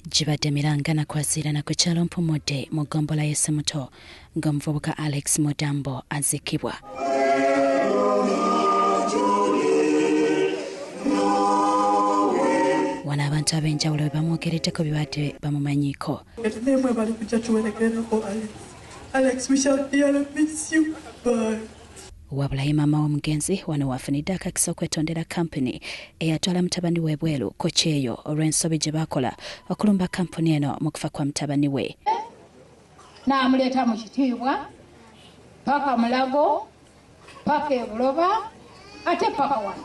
Gibadde miranga na kwaziirana ku kyalo Mpumudde mu ggombolola y'e Ssemuto ng'omuvubuka Alex Mudambo aziikibwa. Wano abantu ab'enjawulo bwe bamwogereddeko bye badde bamumanyiiko. Mwebale kujja tuwerekerako Alex. Alex, we shall dearly miss you. Bye. Wabula ye maama w'omugenzi wano waafunidde akakisa okwetondera kampuni eyatwala mutabani we ebweru ku kyeyo olw'ensobi gye baakola okulumba kampuni eno mu kufa kwa mutabani we. N'amuleeta mu kitiibwa paka Mulago, paka Ebuloba, ate paka wano.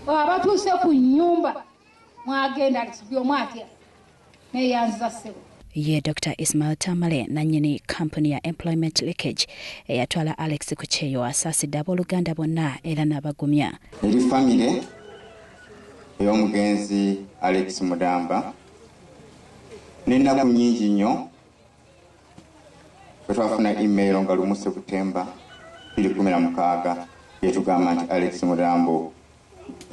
Abatuuse ku nnyumba mwagenda Alex buli omu atya neeyanziza ssebo. Ye Dr. Ismail Tamale nannyini kampuni ya Employment Leakage eyatwala Alex ku kyeyo asaasidde abooluganda bonna era n'abagumya. Eri famire ey'omugenzi Alex Mudamba n'ennaku nnyingi nnyo bwe twafuna email nga 1 Sebutemba 2016 yetugamba nti Alex Mudambo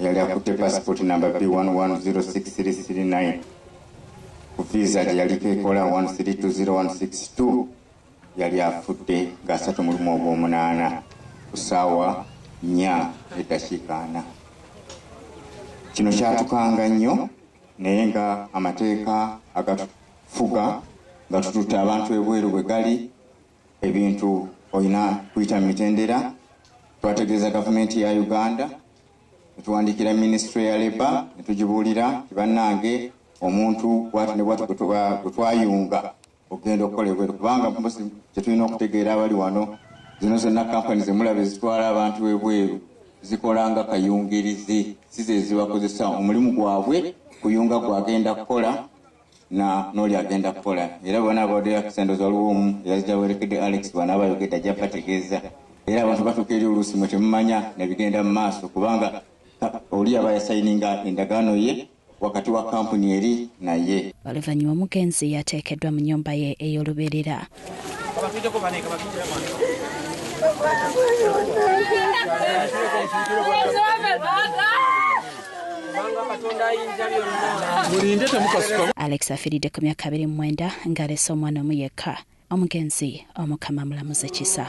yali akutte passport namba B1106339 ku visa gye yaliko ekola 1320162 yali afudde nga 31 Ogw'omunaana ku ssaawa 4:40. Kino kyatukanga nnyo naye nga amateeka agatufuga nga tututte abantu ebweru bwe gali ebintu olina kuyita mu mitendera. Twategeeza gavumenti ya Uganda, ne tuwandiikira minisitule ya Labour ne tugibuulira nti bannange omuntu bw'ati ne bw'ati gwe twayunga okugenda okukola ebweru, kubanga mpozi kye tulina okutegeera abali wano zino zonna kampani ze mulaba ezitwala abantu ebweru zikola nga kayungirizi, si ze zibakozesa omulimu gwabwe kuyunga gwagenda kukola na n'oli agenda kukola. Era bonna abadde akusendoza waliwo omu eyazija awerekedde Alex bw'anaaba ayogedde ajja bategeeza. Era abantu batuuka eri oluusi mwe temumanya ne bigenda mu maaso kubanga oli aba yasayininga endagaano ye wakati wa kampuni eri naye. Oluvannyuma omugenzi yateekeddwa mu nnyumba ye ey'olubeerera. Alex afiiridde ku myaka 29 ng'alese omwana omu yekka. Omugenzi Omukama amulamuze kisa.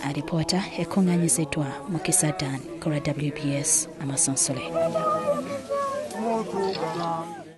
Alipoota ekuŋŋaanyiziddwa Mukisa Dan ku lwa WBS Amasonsole.